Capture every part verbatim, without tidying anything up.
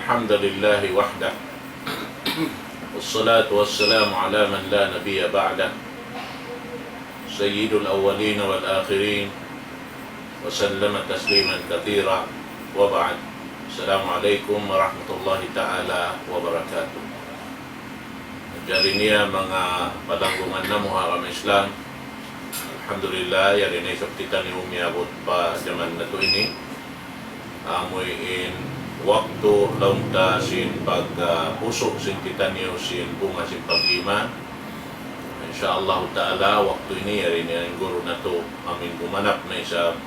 الحمد لله وحده، والصلاة والسلام على من لا نبي بعده، سيد الأولين والآخرين، وسلم تسليما كثيرا، وبعد. السلام عليكم ورحمة الله تعالى وبركاته. Jari niya manga palanggungan namu' ha agama Islam. Alhamdulillah, yari na isab kitaniyu miyabut pa jaman natu' ini. Amu in waktu laung ta sin pag, ah, pusu' sin kitaniyu sin bunga sin pag-iman. Insya Allah Ta'ala, waktu ini yari na in guru natu' amin gumanap na isab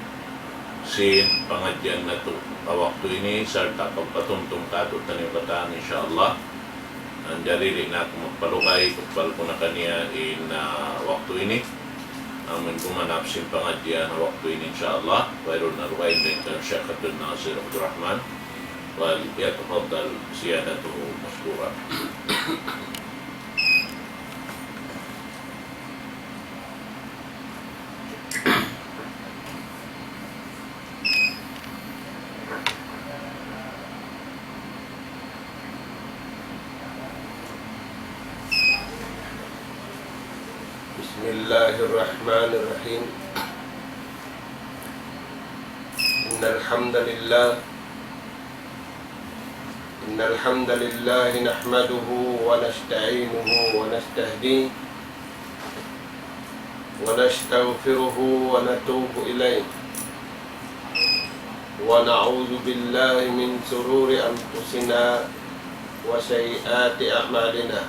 sin pangadjian natu' pa waktu ini, sarta' pagpatumtum kātu'niyu katan, insya Allah. Jari di' na aku magpalugay, tukbal ku na kaniya in, ah, waktu ini. Amun gumanap sin pangadjian waktu ini, insya Allah. Wayruun na dugaing dayn kan Sheikh Abdul Nasir Abdul Rahman. وليتفضل سيادته مشكورا. بسم الله الرحمن الرحيم. إن الحمد لله، إن الحمد لله نحمده ونستعينه ونستهديه ونستغفره ونتوب إليه، ونعوذ بالله من شرور أنفسنا وسيئات أعمالنا.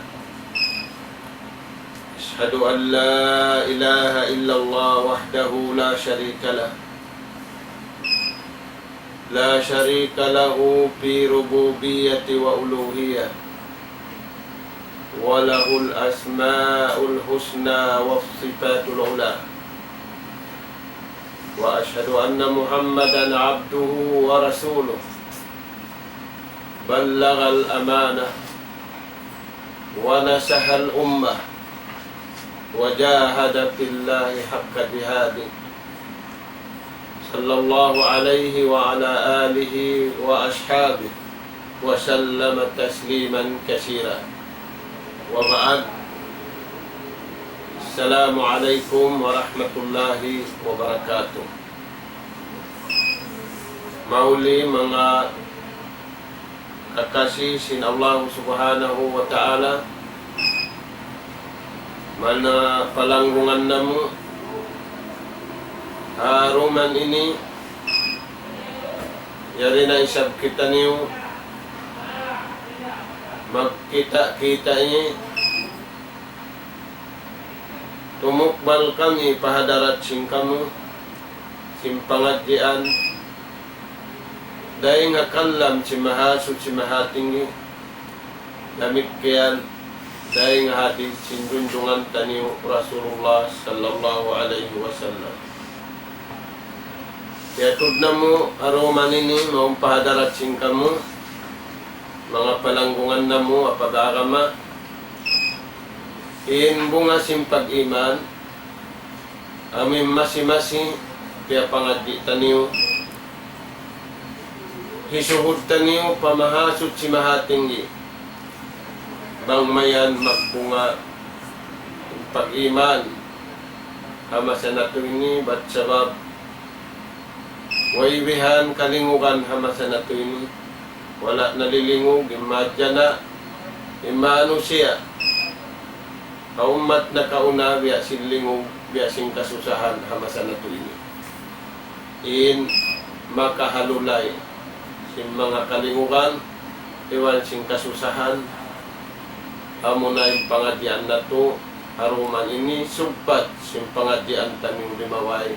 أشهد أن لا إله إلا الله وحده لا شريك له، لا شريك له في ربوبية وألوهية، وله الأسماء الحسنى والصفات العلى. وأشهد أن محمدا عبده ورسوله، بلغ الأمانة ونصح الأمة وجاهد في الله حق جهاده، صلى الله عليه وعلى آله وأصحابه وسلم تسليما كثيرا. وبعد. السلام عليكم ورحمة الله وبركاته. Mahuli manga kakasi sin Allah Subhanahu wa Ta'ala, manga palanggungan namu', ha duman ini, yari na isab kitaniyu magkita'-kita' ini, tumukbal kami pa hadarat sin kamu, sin pangadjian, dayn ha kalam sin Mahasuchi Mahatinggi, damikkiyan dayn ha hadith sin junjungan taniyu Rasulullah sallallahu alayhi wasallam. Tiyatud namu' ha duman ini mawn pa hadarat sin kamu, manga palanggungan namu' ha pag-agama, in bunga sin pag-iman, amu in masi-masi piyapangadji' taniyu, hisuhud taniyu pa Mahasuchi Mahatinggi, bang mayan magbunga in pag-iman ha masa natu' ini, bat sabab way bihan kalingugan ha masa natu' ini, wala' nalilingug in manga jana, in manusiya', ha ummat nakauna, biya' sin lingug, biya' sin kasusahan ha masa natu' ini. In makahalulay sin manga kalingugan iban sin kasusahan, amuna in pangadjian natu' ha duman ini, sugpat sin pangadjian taniyu limabay,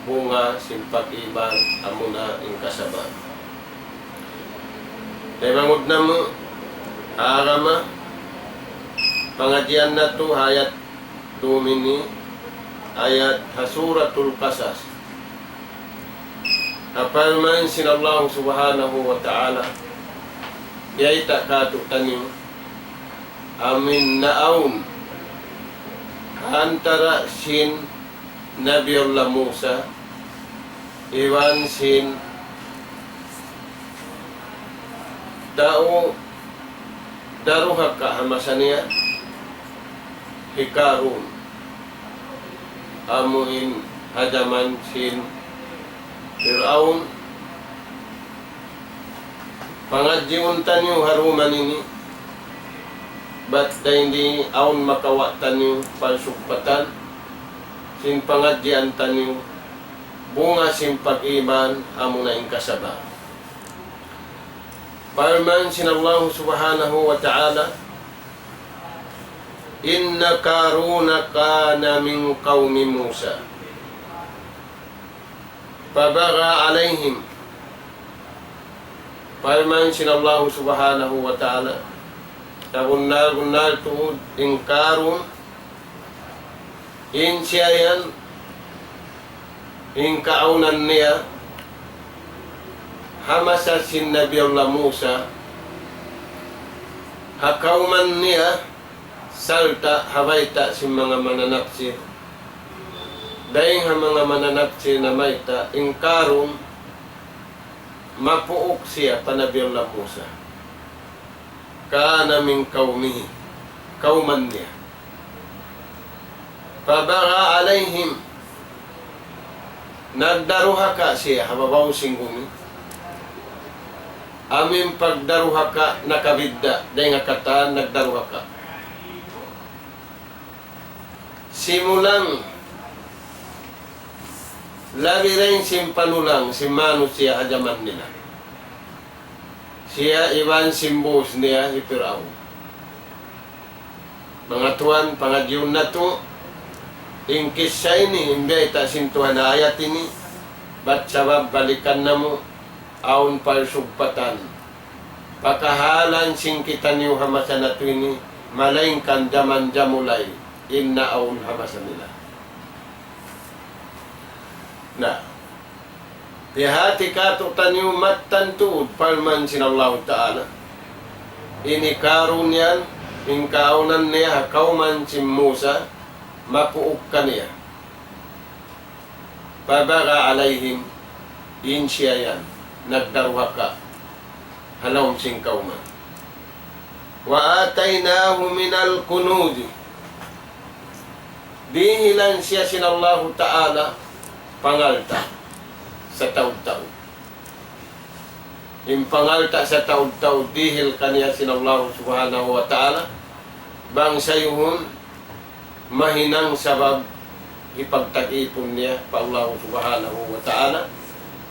bunga sin pag-iman, amuna in kasabar. Taymanghud namu' ha agama, pangadjian natu' ha ayat dum ini, ayat ha Suratul Qasas. Ha parman sin Allah Subhanahu wa Ta'ala, biyayta' kātu'niyu, amu in naawn ha antara' sin Nabi Allah Musa iban sin Tau daruhaka ha masa niya hi Karun, amu in ha jaman sin Piraun. Pangadjiun taniyu ha duman ini, bat dayn di awn makawa' taniyu pagsugpatan sin pangadjian taniyu, bunga sin pag-iman, amuna in kasabar. Parman sin Allahu Subhanahu wa Ta'ala, إن قارون كان من قوم موسى فبغى عليهم. Parman sin Allahu Subhanahu wa Ta'ala, sabunnal-bunnal tuud in Karun, in siya yan, in kaawnan niya, ha masa sin Nabi Allah Musa, ha kawman niya, sarta' ha bayta' sin manga mananapsir. Dayn ha manga mananapsir namayta', in Karun, mapuuk siya pa Nabi Allah Musa. كان من قومه, kawman niya. فبغى عليهم, nagdaruhaka siya ha babaw sin gumi. Amu in pagdaruhaka nakabidda' dayn ha katan nagdaruhaka. Simulang labi dayn sin panulang sin manusiya' ha jaman nila. Siya iban sin boss niya hi Piraun. Manga tuwan, pangadjiun natu', in kissa ini, in bayta' sin Tuhan ha ayat ini, bat sabab balikan namu', awn pagsugpatan. Pakahalan sin kitaniyu ha masa natu' ini, malaingkan jaman jamulay, in naawn ha masa nila. Na, piyahati kātu'niyu mattan tuud parman sin Allahu Ta'ala. Ini Karun yan, in kaawnan niya ha kawman sin Musa, mapuuk kaniya. فبغى عليهم, in siya yan, nagdaruhaka ha lawm sin kawman. وآتيناه من الكنوز. Dihilan siya sin Allahu Ta'ala pangalta' sataud-taud. In pangalta' sataud-taud dihil kaniya sin Allahu Subhanahu wa Ta'ala, bang sayuhun mahinang sabab hipagtag-ipun niya pa Allahu Subhanahu wa Ta'ala.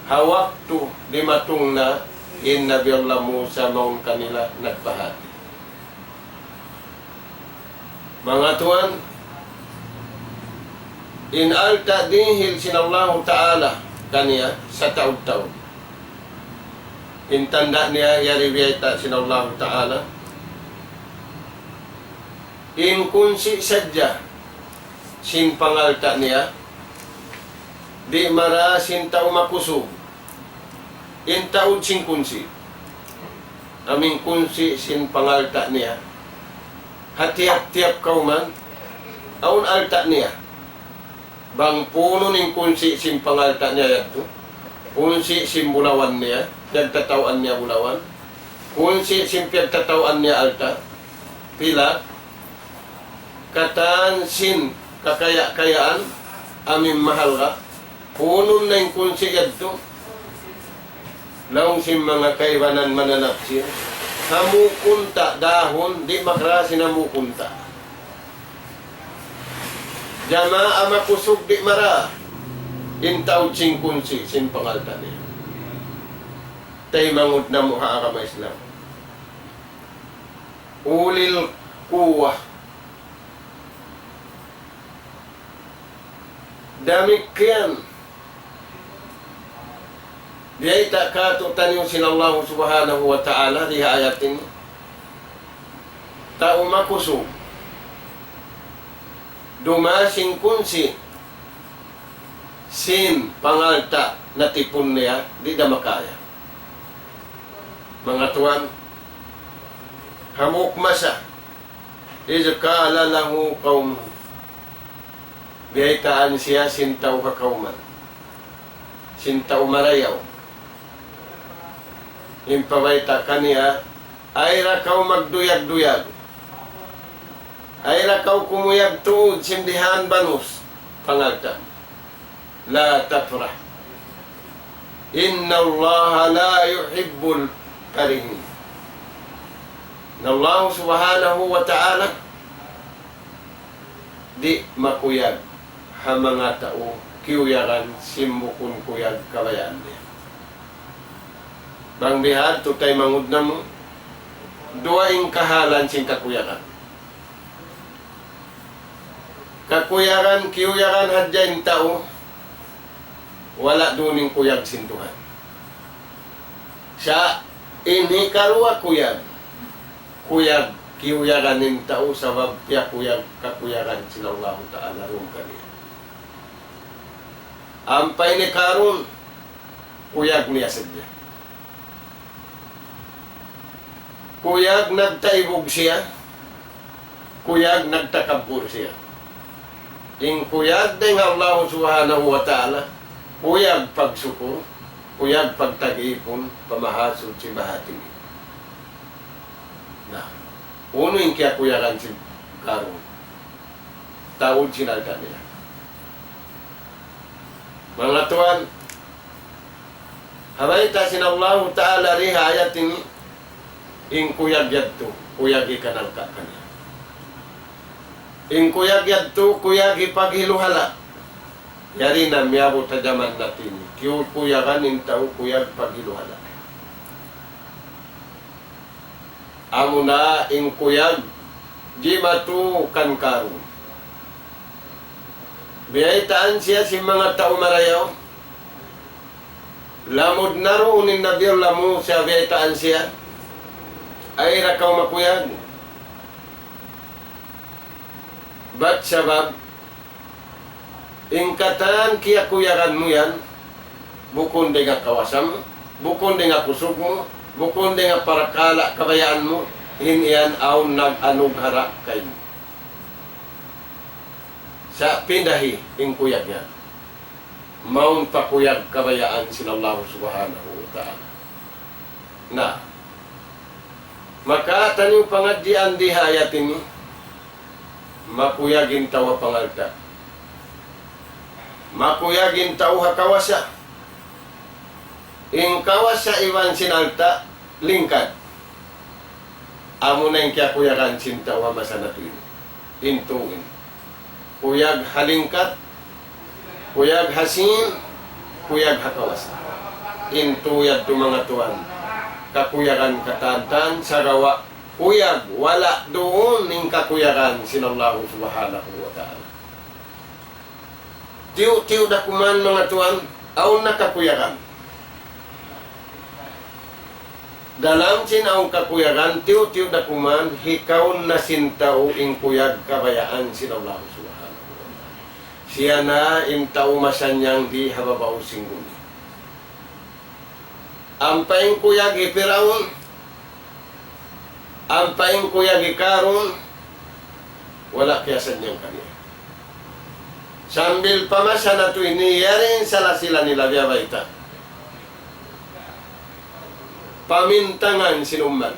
Ha waktu dimatung na in Nabi Allah Musa mawn kanila nagpahāti. Manga tuwan, in alta' dihil sin Allahu Ta'ala kaniya sataud-taud. In tanda' niya yari biyayta' sin Allahu Ta'ala. In kunsi' sadja sin pangalta' niya, di' mara sin tau makusug. In taud sin kunsi'. Amu in kunsi' sin pangalta' niya. Ha tiyap-tiyap kawman, awn alta' niya. Bang punun in kunsi' sin pangalta' niya yadtu, kunsi' sin bulawan niya, piyagtataw'an niya bulawan, kunsi' sin piyagtataw'an niya alta', pilak, katan sin kakaya'-kayaan, amu in mahalga', punun na in kunsi' yadtu. Laung sin manga kaibanan mananapsir, hambuuk unta' dahun, di' makara sin hambuuk unta'. Jamaa makusug di' mara, in taud sin kunsi' sin pangalta' niya. Taymanghud namu' ha agama Islam. أولي القوة. Damikkiyan, biyayta' kātu'niyu sin Allahu Subhanahu wa Ta'ala di ha ayat ini. Tau makusug. Dumaas in kunsi' sin pangalta' natipun niya, di' da makaya. Manga tuwan, hambuuk masa, إذ قال له قومه. Biyaytaan siya sin tau ha kawman. Sin tau marayaw. In pabayta' kaniya, Ayra kaw magduyag-duyag. Ayra kaw kumuyag tuud sin dihan banus pangalta'. لا تفرح. إن الله لا يحب الفرحين. Na Allah Subhanahu wa Ta'ala di' makuyag ha manga tau kiyuyagan sin bukun kuyag kabayaan niya. Bang biya' hādtu taymanghud namu', duwa in kahalan sin kakuyagan. Kakuyagan, kiyuyagan hadja in tau, wala' duun in kuyag sin Tuhan. Sa' in hikaruwa kuyag, kuyag, kiyuyagan in tau sabab piyakuyag, kakuyagan sin Allahu Ta'ala duun kaniya. Ampa ini Karun, kuyag niya sadja. Kuyag nagtaibug siya, kuyag nagtakabbur siya. In kuyag dayn ha Allah Subhanahu wa Ta'ala, kuyag pagsukur, kuyag pagtag-ipun, pa Mahasuchi Mahatinggi. Na, unu in kiyakuyagan sin Karun? Taud sin alta' niya. Manga tuwan, ha bayta' sin Allahu Ta'ala di ha ayat ini, in kuyag yadtu, kuyag hikanalka' kaniya. In kuyag yadtu, kuyag hipaghiluhala'. Yari na miyabut ha jaman natu' ini. Kiyu-, kuyagan in tau, kuyag paghiluhala'. Amuna in kuyag jimatu kan Karun. Biyaytaan siya sin manga tau marayaw. Lamud na duun in Nabi Allah Musa, biyaytaan siya. Ayra kaw makuyag. Bat sabab, in katan kiyakuyagan mu yan, bukun dayn ha kawasa mu, bukun dayn ha kusug mu, bukun dayn ha parakala' kabayaan mu, in yan awn nag-anughara kaymu. Sa' pindahi in kuyag yan. Mawn pa kuyag kabayaan sin Allah Subhanahu wa Ta'ala. Na, maka taniyu pangadjian di ha ayat ini, makuyag in tau ha pangalta'. Makuyag in tau ha kawasa. In kawasa iban sin alta', lingkat. Amuna in kiyakuyagan sin tau ha masa natu' ini. In tuud. Kuyag ha lingkat, kuyag ha sīn, kuyag ha kawasa. In tuud yadtu manga tuwan. Kakuyagan katantan, sagawa' kuyag, wala' duun in kakuyagan sin Allahu Subhanahu wa Ta'ala. Tiyu'-tiyu' da kuman manga tuwan, awn na kakuyagan. Dalam sin awn kakuyagan, tiyu'-tiyu' da kuman, hikaun na sin tau in kuyag kabayaan sin Allah Subhanahu wa Ta'ala. Siya na in tau masannyang di ha babaw sin gumi. Ampa in kuyag hi Piraun, ampa in kuyag hi Karun, wala' kiyasannyang kaniya. Sambil pa masa natu' ini, yari in sala sila nila biya' bayta'. Pamintangan sin ummat.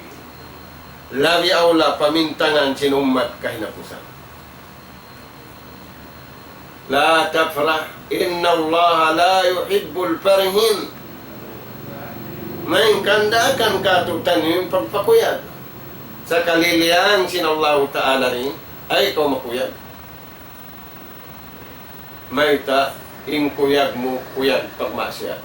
Labi awla pamintangan sin ummat kahinapusan. لا تفرح إن الله لا يحب الفرحين. Malayngkan daakan kātu'niyu in pagpakuyag. Sakali liyang sin Allahu Ta'ala ini, ayaw kaw makuyag. Mayta', in kuyag mu, kuyag pagmaksiyat.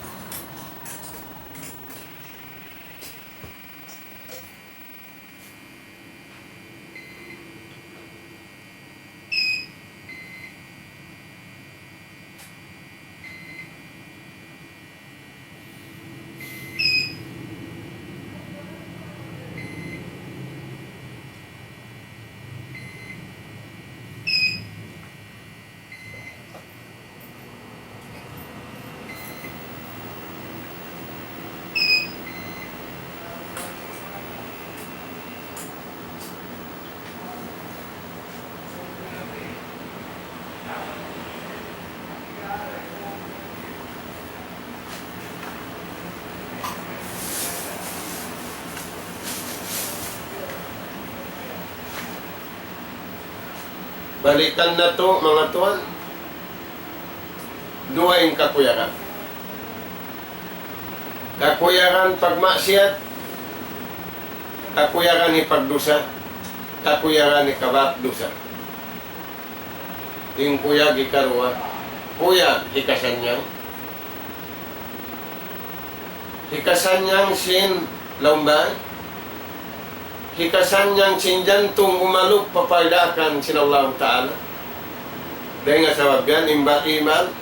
Balikan natu', manga tuwan. Duwa in kakuyagan. Kakuyagan pagmaksiyat, kakuyagan hipagdusa, kakuyagan hikabaak dusa. In kuyag hikaruwa, kuyag hikasannyang. Hikasannyang sin laung bay, hikasannyang sin jantung umalup pa pagdaakan sin Allahu Ta'ala. Dayn ha sabab yan, in bariman,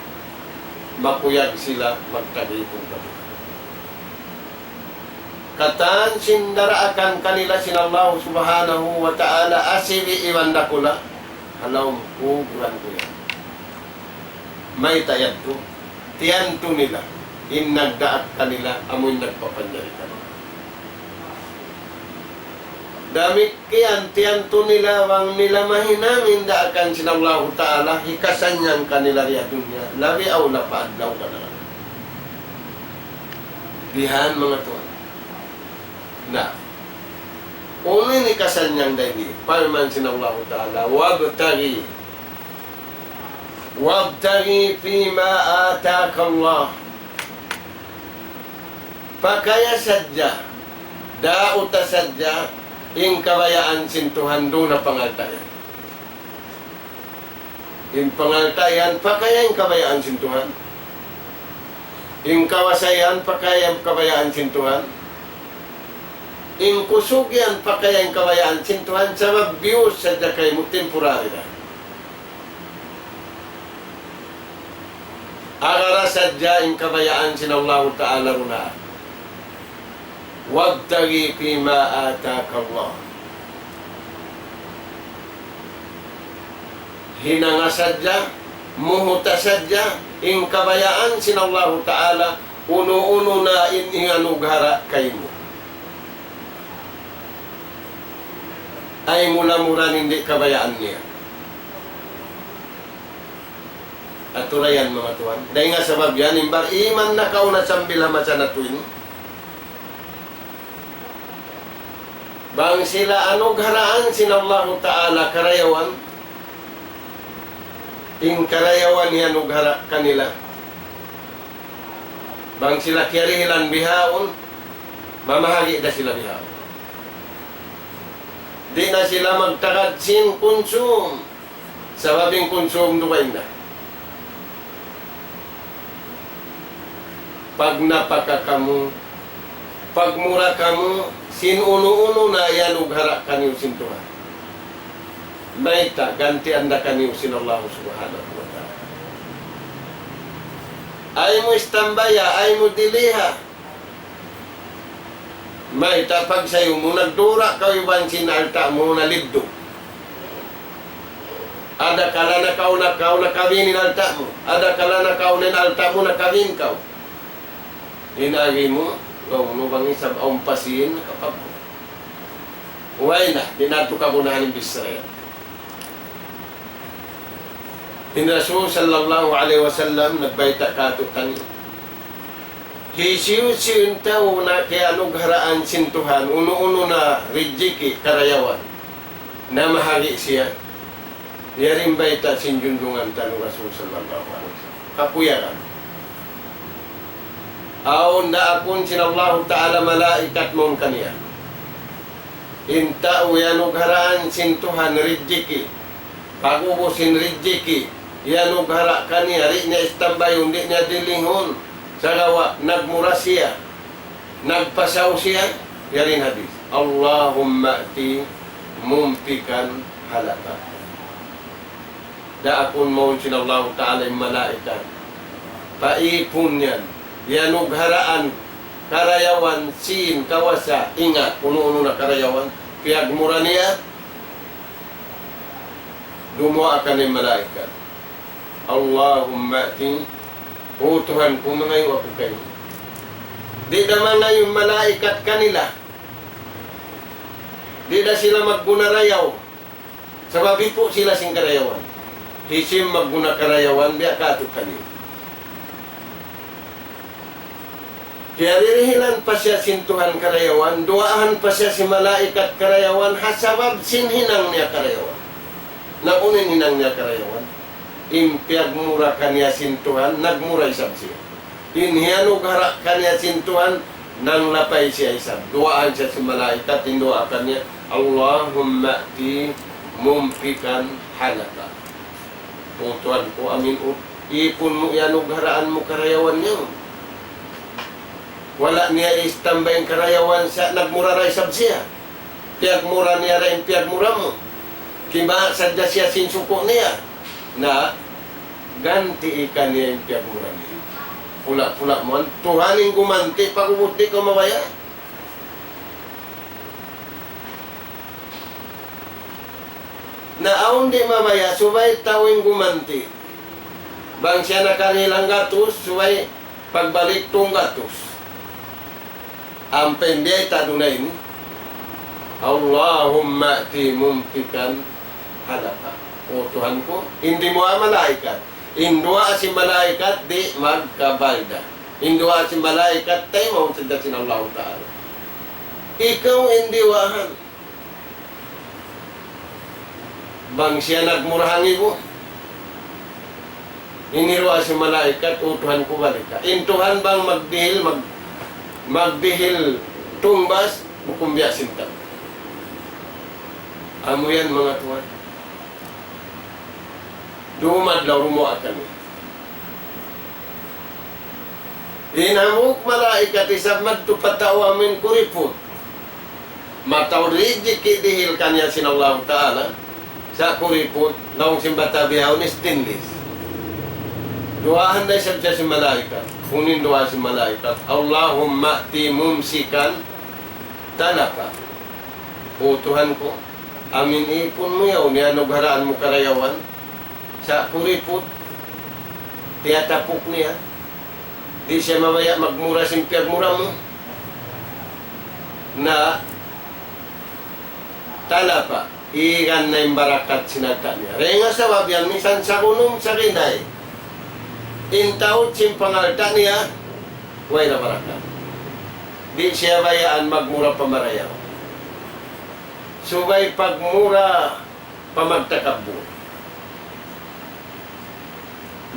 makuyag sila magtagipun pa. Katan sin daraakan kanila sin Allahu Subhanahu wa Ta'ala, asibi' iban dakula', ha lawm kuburan ku yan. Mayta' yadtu? Tiyantu nila in nagdaak kanila, amu in nagpapanjari kanila. Damikkiyan tiyantu nila bang nila mahinang in daakan sin Allahu Ta'ala, hikasannyang kanila di ha dunya, labi awla pa adlaw kanila. Bihan manga tuwan. Na, unu in hikasannyang dayn di? Parman sin Allahu Ta'ala, وابتغ وابتغ فيما آتاك الله. Pakaya sadja, dauta sadja, in kabayaan sin Tuhan duun ha pangalta' yan. In pangalta' yan, pakaya in kabayaan sin Tuhan. In kawasa yan, pakaya in kabayaan sin Tuhan. In kusug yan, pakaya in kabayaan sin Tuhan. Sabab biyus sadja kaymu, temporary da. Agara sadja in kabayaan sin Allahu Ta'ala runa. وابتغ فيما آتاك الله. Hinanga sadja, muhuta sadja, in kabayaan sin Allahu Ta'ala, unu-unu na in iyanughara kaymu. Ay mula-mula in di' kabayaan niya. Atura yan, manga tuwan. Dayn ha sabab yan, in bariman nakauna sambil ha masa natu' ini. Bang sila anugharaan sin Allahu Ta'ala karayawan, in karayawan iyanughara kanila. Bang sila kiyarihilan bihaun, mamahagi' da sila bihaun. Di' na sila magtagad sin kunsum. Sabab in kunsum dugaing na. Pagnapaka kamu, pagmura kamu, sin unu-unu na iyanughara kaniyu sin Tuhan. Mayta', gantian da kaniyu sin Allah Subhanahu wa Ta'ala. Ay mu istambaya, ay mu diliha. Mayta' pagsayu mu, nagdura kaw iban sin alta' mu naliddu. Adakala nakauna kaw, nakabin in alta' mu. Adakala nakauna in alta' mu, nakabin kaw. In agi mu, laung mu bang isab awn pa sin nakapag-, way na, di' na tu kagunahan in bichara yan. In Rasul sallallahu alayhi wasallam nagbayta' kātu'niyu, hisiyu-siyu in tau na kiyanugharaan sin Tuhan, unu-unu na rijiki karayawan, na mahagi' siya. Yari in bayta' sin junjungan taniyu Rasul sallallahu alayhi wasallam. Kakuyagan. Awn daakun sin Allahu Ta'ala malaikat mawn kaniya. In tau iyanugharaan sin Tuhan rijiki, pag'ubus sin rijiki, iyanughara kaniya, di' niya istambayun, di' niya dilihun, sagawa' nagmura siya, nagpasaw siya, yari in hadis. اللهم أعط منفقا خلفا. Daakun mawn sin Allahu Ta'ala in malaikat. Pa ipun yan. Iyanugharaan karayawan sin kawasa, ingat, unu-unu na karayawan, piyagmura niya, dumuwaa kaniya in malaikat. اللهم أعط, O Tuhan ku, mangayu' aku kaymu. Di' da mangayu' in malaikat kanila. Di' da sila magguna rayaw. Sabab ipu' sila sin karayawan. Hisiyu in magguna karayawan, biya' kātu'niyu. Kiyarihilan pa siya sin Tuhan karayawan, duwaahan pa siya sin malaikat karayawan, ha sabab sin hinang niya karayawan. Na unu in hinang niya karayawan? In piyagmura kaniya sin Tuhan, nagmura isab siya. In hiyanughara' kaniya sin Tuhan, nanglapay siya isab. Duwaahan siya sin malaikat, in duwaa kaniya, اللهم ائت منفقا خلفا. O Tuhan ku, amin u-, ipun mu yan, ugharaan mu karayawan niya. Wala' niya istambay in karayawan sa nagmura ra isab siya. Piyagmura niya ra in piyagmura mu. Kiba' sadja siya sin suku' niya. Na, gantii kaniya in piyagmura niya. Pula-pula mu, Tuhan in gumanti', pag'ubus di' kaw mabaya'. Na awn di' mabaya', subay tau in gumanti'. Bang siya nakarihil hanggatus, subay pagbalik tunggatus. Ampa in biyayta' duun na ini, اللهم ائت منفقا خلفا. O Tuhan ku, in duwaa malaikat. In duwaa sin malaikat di' magkabalda. In duwaa sin malaikat taymaun sadja sin Allahu Ta'ala. Ikaw in duwaahan. Bang siya nagmura hangibu, ini duwaa sin malaikat, "O Tuhan ku, balika." In Tuhan bang magdihil, mag-, magdihil tungbas, bukun biya' sin tau. Amu yan, manga tuwan. Dumadlaw rumuwa' kami. In hambuuk malaikat isab madtu pa tau amuin kuriput. Mataud rijiki' dihil kaniya sin Allahu Ta'ala, sa' kuriput, laung sin bata' bihaun stainless. Duwaahan da isab siya sin malaikat. Unu in duwaa sin malaikat, اللهم ائت ممسكا تلفا. O Tuhan ku, amuin ipun mu yaun, iyanugharaan mu karayawan, sa' kuriput, tiyatapuk niya, di' siya mabaya' magmura sin piyagmura mu. Na, تلفا, igan na in barakat sin alta' niya. Dayn ha sabab yan, minsan sagunum, saginday. In taud sin pangalta' niya, way na barakat. Di' siya bayaan magmura pa marayaw. Subay pagmura pa magtakabbur.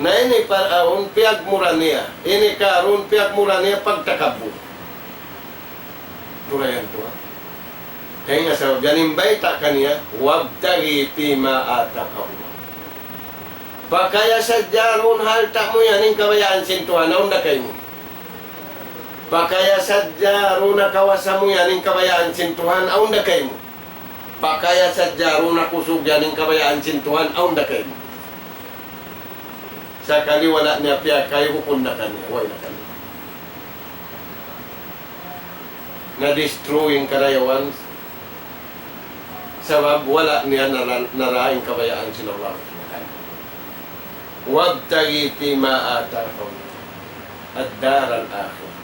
Na ini Paraun piyagmura niya. Ini Karun piyagmura niya pagtakabbur. Turayan tuwa. Dayn ha sabab yan in bayta' kaniya, وابتغ فيما آتاك الله. Pakaya sadja duun ha alta' mu yan in kabayaan sin Tuhan, awn da kaymu. Pakaya sadja duun ha kawasa mu yan in kabayaan sin Tuhan, awn da kaymu. Pakaya sadja duun ha kusug yan in kabayaan sin Tuhan, awn da kaymu. Sakali wala' niya piyakay, bukun na kaniya, way na kaniya. Na-destroy in karayawan, sabab wala' niya nara-, nara in kabayaan sin Allah Subhanahu. وابتغ فيما آتاك الله الدار الآخرة.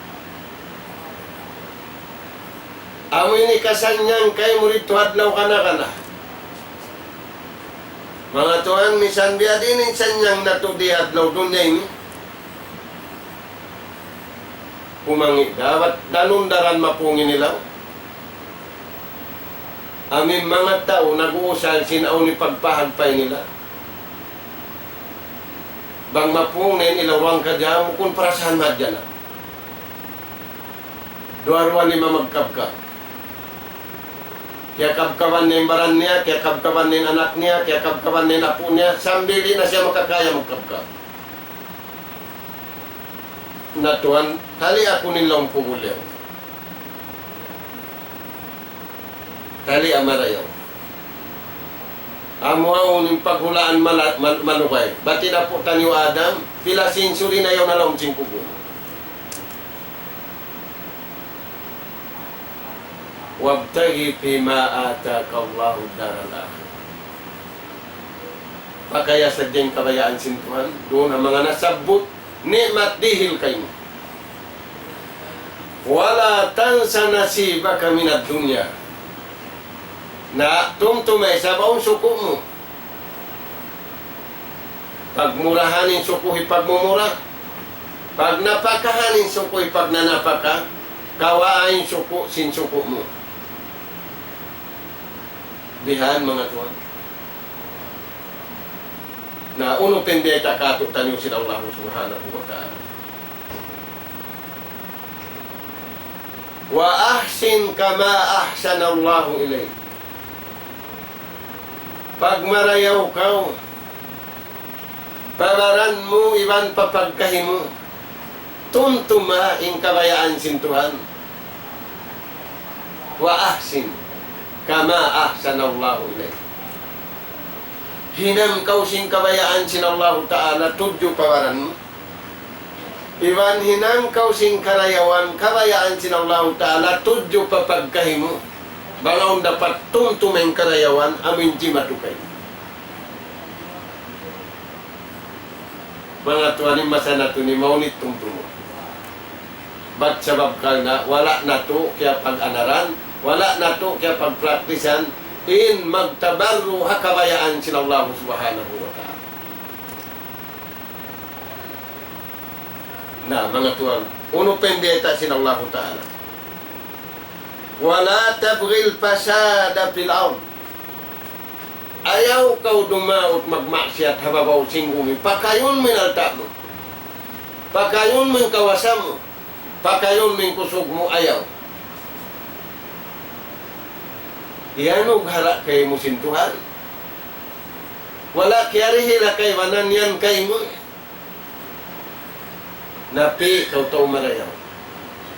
Amu ini kasannyangan kaymu didtu ha adlaw kana-kana. Manga tuwan, misan biya' diin in sannyangan natu' di ha adlaw dunya ini. Kumangi' da, bat danum daran mapung in ilaw. Amu in manga tau nag-uusal sin awn hipagpahagpay nila. Bang mapung na in ilaw duwa kajam, bukun parasahan mahadjana. Duwa-ruwa lima magkabkab. Kiyakabkaban niya in baran niya, kiyakabkaban niya in anak niya, kiyakabkaban niya in apu' niya, sambil di' na siya makakaya magkabkab. Na tuwan, tali' aku in laung pugul yaun. Tali' amara yaun. Amu awn in paghulaan mala-, mal-, malugay. Bat in apu' taniyu Adam, pila century na yaun ha lawm sin kubul. وابتغ فيما آتاك الله الدار الآخرة. Pakaya sadja in kabayaan sin Tuhan, duun ha manga nasabbut, ni'mat dihil kaymu. ولا تنس نصيبك من الدنيا. Na, tumtuma isab awn suku' mu. Pagmurahan in suku' hipagmumura. Pagnapakahan in suku' hipagnanapaka. Kawaa in suku' sin suku' mu. Bihan manga tuwan. Na unu pa in biyayta' kātu'niyu sin Allah Subhanahu wa Ta'ala. وأحسن كما أحسن الله إليك. Pagmarayaw kaw pa baran mu iban pa pagkahi mu, tumtuma in kabayaan sin Tuhan. وأحسن كما أحسن الله إليك. Hinang kaw sin kabayaan sin Allahu Ta'ala tudju pa baran mu. Iban hinang kaw sin karayawan kabayaan sin Allahu Ta'ala tudju pa pagkahi mu. Bang awn dapat tumtuma in karayawan amu in jimatu kaymu. Manga tuwan, in masa natu' ini mawn in tumtuma. Bat sabab karna' wala' natu' kiyapag-anaran, wala' natu' kiyapagpraktisan, in magtabarru' ha kabayaan sin Allah Subhanahu wa Ta'ala. Na, manga tuwan, unu pa in biyayta' sin Allahu Ta'ala? ولا تبغ الفساد في الأرض. Ayaw kaw dumaut magmaksiyat ha babaw sin gumi. Pakayun mu in alta' mu. Pakayun mu in kawasa mu. Pakayun mu in kusug mu, ayaw. Iyanug hara' kaymu sin Tuhan. Wala' kiyarihil ha kaibanan yan kaymu. Na pī' kaw tau marayaw.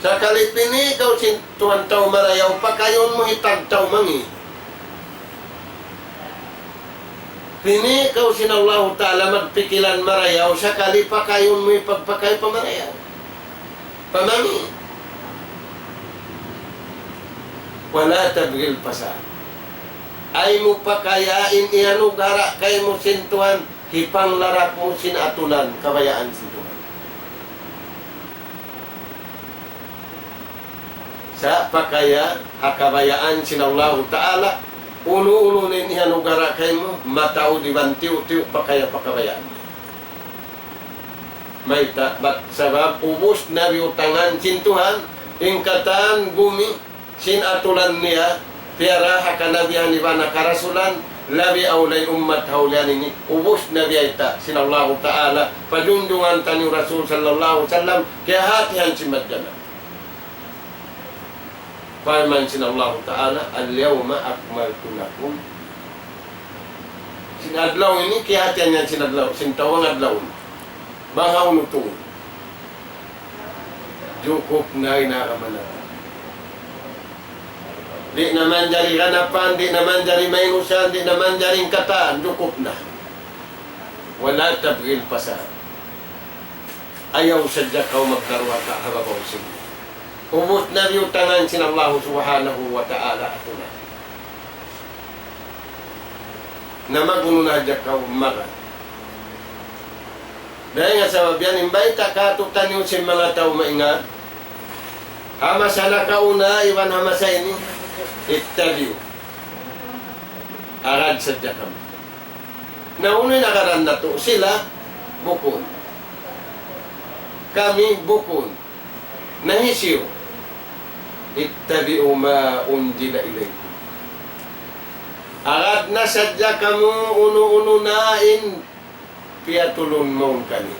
Sakali pī' kaw sin Tuhan tau marayaw, pakayun mu hitag tau mangi'. Pī' kaw sin Allahu Ta'ala magpikilan marayaw, sakali pakayun mu hipagpakay pa marayaw. Pa mangi'. ولا تبغ الفساد. Ayaw mu pakaya in iyanug hara' kaymu sin Tuhan, hipanglarak mu sin atulan kabayaan sin Tuhan. Sa' pakaya ha kabayaan sin Allahu Ta'ala, unu-unu na in iyanug hara' kaymu, mataud iban tiyu'-tiyu' pakaya pa kabayaan. Mayta', bat sabab ubus na biyutangan sin Tuhan in katan gumi sin atulan niya, piyara ha kanabihan iban ha karasulan, labi awla in ummat ha ulihan ini, ubus na biyayta' sin Allahu Ta'ala pa junjungan taniyu Rasul sallallahu alayhi wasallam, kiyahatihan sin madjana. Parman sin Allahu Ta'ala, اليوم أكملت لكم. Sin adlaw ini, kiyahatihan yan sin adlaw, sin tau adlaw. Bang hawnu tuud. Jukup na in agama natu'. Di' na manjari ganapan, di' na manjari mainusan, di' na manjari in katan, jukup na. ولا تبغ الفساد. Ayaw sadja kaw magdaruwata ha babaw sin. Ubus na biyutangan sin Allahu Subhanahu wa Ta'ala atulan. Na mag-unu na hadja kaw maga. Dayn ha sabab yan, in bayta' kātu'niyu sin manga tau maingat. Ha masa nakauna, iban ha masa ini, ittabi'u. Agad sadja kamu. Na unu in agaran natu'? Sila, bukun. Kami, bukun. Na hisiyu? اتبعوا ما أنزل إليكم. Agad na sadja kamu unu-unu na in piyatulun mawn kaniyu.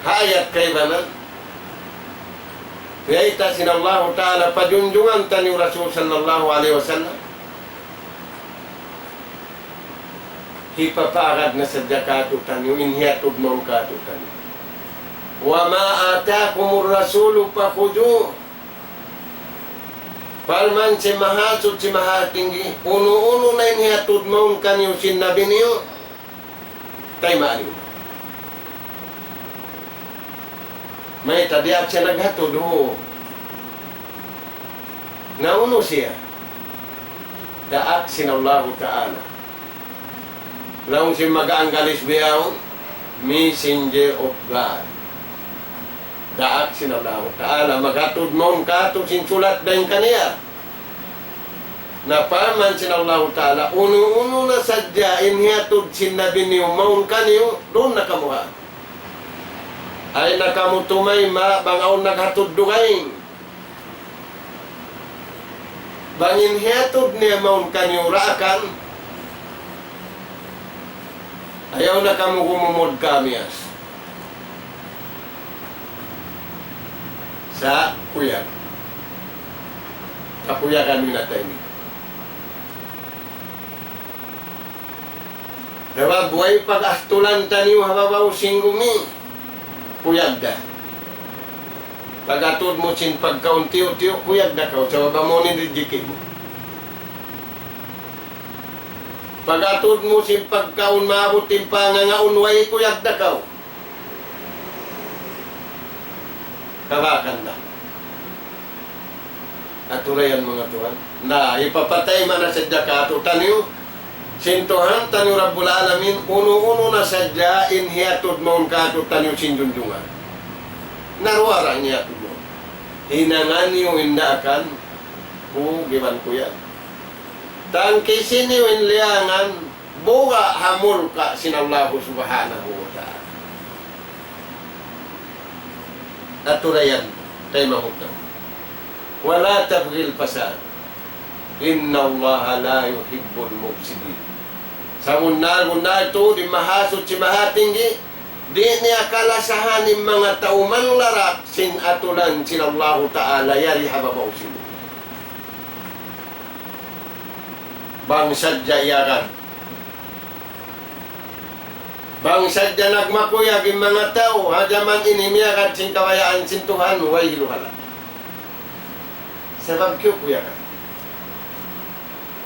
Ha ayat kaibanan, biyayta' sin Allahu Ta'ala pa junjungan taniyu Rasul sallallahu alayhi wasallam. Hipapaagad na sadja kātu'niyu in hiyatud mawn kātu'niyu. وما آتاكم الرسول فخذوه. Parman sin Mahasuchi Mahatinggi, unu-unu na in hiyatud mawn kaniyu sin Nabi niyu, taymaun niyu. Mayta', diyaak siya naghatud, uu. Na unu siya? Daak sin Allahu Ta'ala. Laung sin mag-Anggalis bihaun, messenger of God. Daak sin Allahu Ta'ala, maghatud mawn kātu' sin sulat dayn kaniya. Na parman sin Allahu Ta'ala, unu-unu na sadja in hiyatud sin Nabi niyu mawn kaniyu, duun na kamu ha. Ayaw na kamu tumayma' bang awn naghatud dugaing. Bang in hiyatud niya mawn kaniyu daakan, Ayaw na kamu gumumud kamiyas. Sa' kuyag. Kakuyagan minatay ini. Sabab way pag-astulan taniyu ha babaw sin gumi, kuyag da. Pag-atud mu sin pagkaun tiyu'-tiyu', kuyag da kaw, sabab amu in rijiki mu. Pag-atud mu sin pagkaun maabut in pangangaun, way kuyag da kaw. Kabakan da. Atu ra yan, manga tuwan. Na, hipapatay man na sadja kātu'niyu sin Tuhan taniyu Rabbul Alamin, unu-unu na sadja in hiyatud mawn kātu'niyu sin junjungan. Na duwa ra in hiyatud mawn. Hinanga niyu in daakan, kuyag iban kuyag. Tangkisi niyu in liyangan, buga' ha murka' sin Allahu Subhanahu wa Ta'ala. Atu ra yan, kay mahutang. ولا تبغوا الفساد إن الله لا يحب المفسدين. Sabunnal-bunnal tuud in Mahasuchi Mahatinggi, di' niya kalasahan in manga tau manlarak sin aturan sin Allahu Ta'ala yari ha babaw sin bumi. Bang sadja iyakan. Bang sadja nagmakuyag in manga tau ha jaman ini miyagad sin kabayaan sin Tuhan, way hiluhala'. Sabab kiyukuyagan.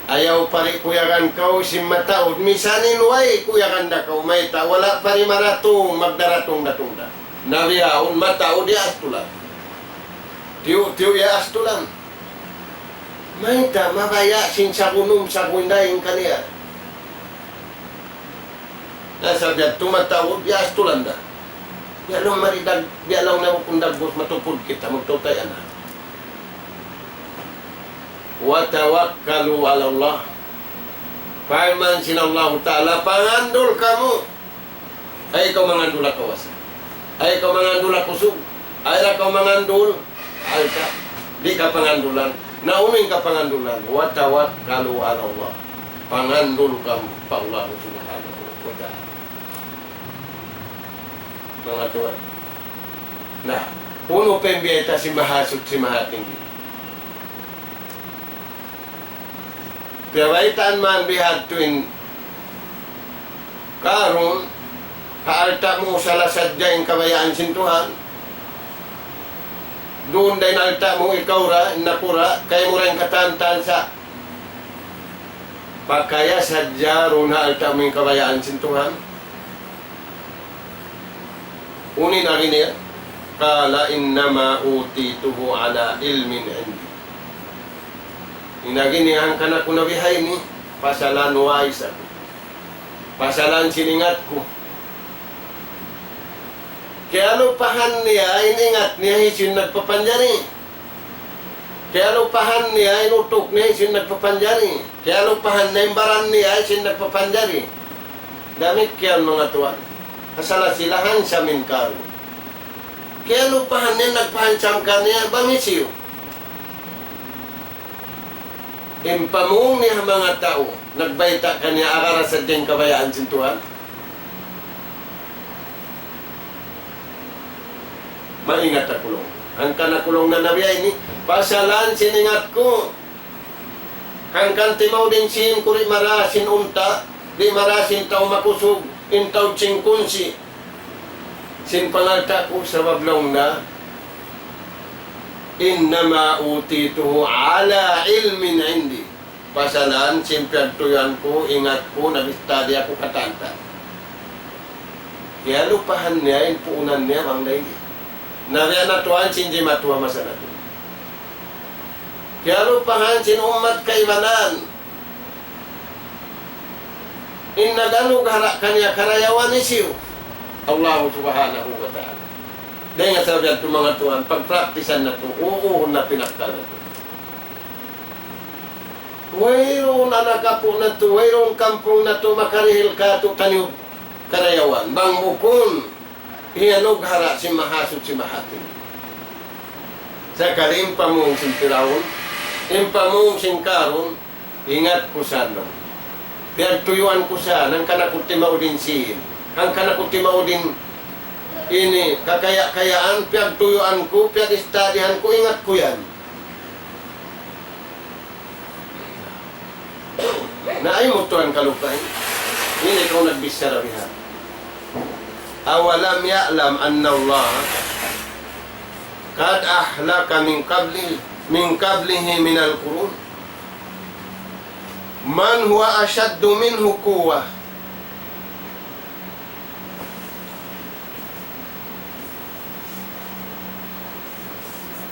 Ayaw pa di' kuyagan kaw sin mataud, misan in way kuyagan da kaw, mayta' wala' pa di' maratung, magdaratung-datung da. Na bihaun mataud iyaastulan. Tiyu'-tiyu' iyaastulan. Mayta' mabaya' sin sagunum saguindain kaniya. Na sa' biya' tu mataud, iyaastulan da. Biya' laung mari dag-, biya' laung na bukun dagbus matupud kita, magtautay ana. وتوكلوا على الله. Parman sin Allahu Ta'ala, pangandul kamu. Ayaw kaw mangandul ha kawasa. Ayaw kaw mangandul ha kusug. Ayaw kaw mangandul ha alta'. Di' kapangandulan. Na unu in kapangandulan? وتوكلوا على الله. Pangandul kamu pa Allah Subhanahu wa Ta'ala. Manga tuwan. Na, unu pa in biyayta' sin Mahasuchi Mahatinggi? Piyabaytaan man bihadtu in Karun, ha alta' mu sala sadja in kabayaan sin Tuhan. Duun da in alta' mu, ikaw ra, in nakura', kaymu ra in katantan sa'. Pakaya sadja duun ha alta' mu in kabayaan sin Tuhan. Unu in agi niya? قال إنما أوتيته على علم عندي. In agi niya hangkan aku nabiha ini, pasalan wais aku. Pasalan sin ingat ku. Kiyalupahan niya in ingat niya hisiyu in nagpapanjari. Kiyalupahan niya in utuk niya hisiyu in nagpapanjari. Kiyalupahan niya in baran niya hisiyu in nagpapanjari. Damikkiyan manga tuwan. Kasala sila handsome in Karun. Kiyalupahan niya in nagpahandsome kaniya bang hisiyu. In pamung niya ha manga tau, nagbayta' kaniya agar sadja in kabayaan sin Tuhan. Maingat aku laung. Hangkan aku laung na nabiha ini, pasalan sin ingat ku. Hangkan timaud in sīn ku di' mara sin unta', di' mara sin tau makusug, in tau chimpanzee. Sin pangalta' ku sabab laung niya, إنما أوتيته على علم عندي. Pasalan, sin piyagtuyuan ku, ingat ku, nag-study aku katantan. Kiyalupahan niya in puunan niya bang dayn di. Na biya' na tuwan sin jimatu ha masa natu'. Kiyalupahan sin ummat kaibanan. In nag-anughara' kaniya karayawan hisiyu? Allahu Subhanahu wa Ta'ala. Dayn ha sabab yadtu manga tuwan, pagpraktisan natu', uu, na pinakkal natu'. Wayruun anak apu' natu', wayruun kampung natu', makarihil kātu'niyu karayawan. Bang bukun, iyanughara' sin Mahasuchi Mahatinggi. Sakali in pamung sin Piraun, in pamung sin Karun, ingat ku sa' laung. Piyagtuyuan ku sa, hangkan aku timaud in sīn. Hangkan aku timaud in ini, kakaya-kayaan, piyagtuyuan ku, piyag-istadihan ku, ingat ku yan. Na ayaw mu tuwan kalupahi. Ini kaw nagbichara biha. أولم يعلم أن الله قد أهلك من قبله، من قبله من القرون من هو أشد منه قوة.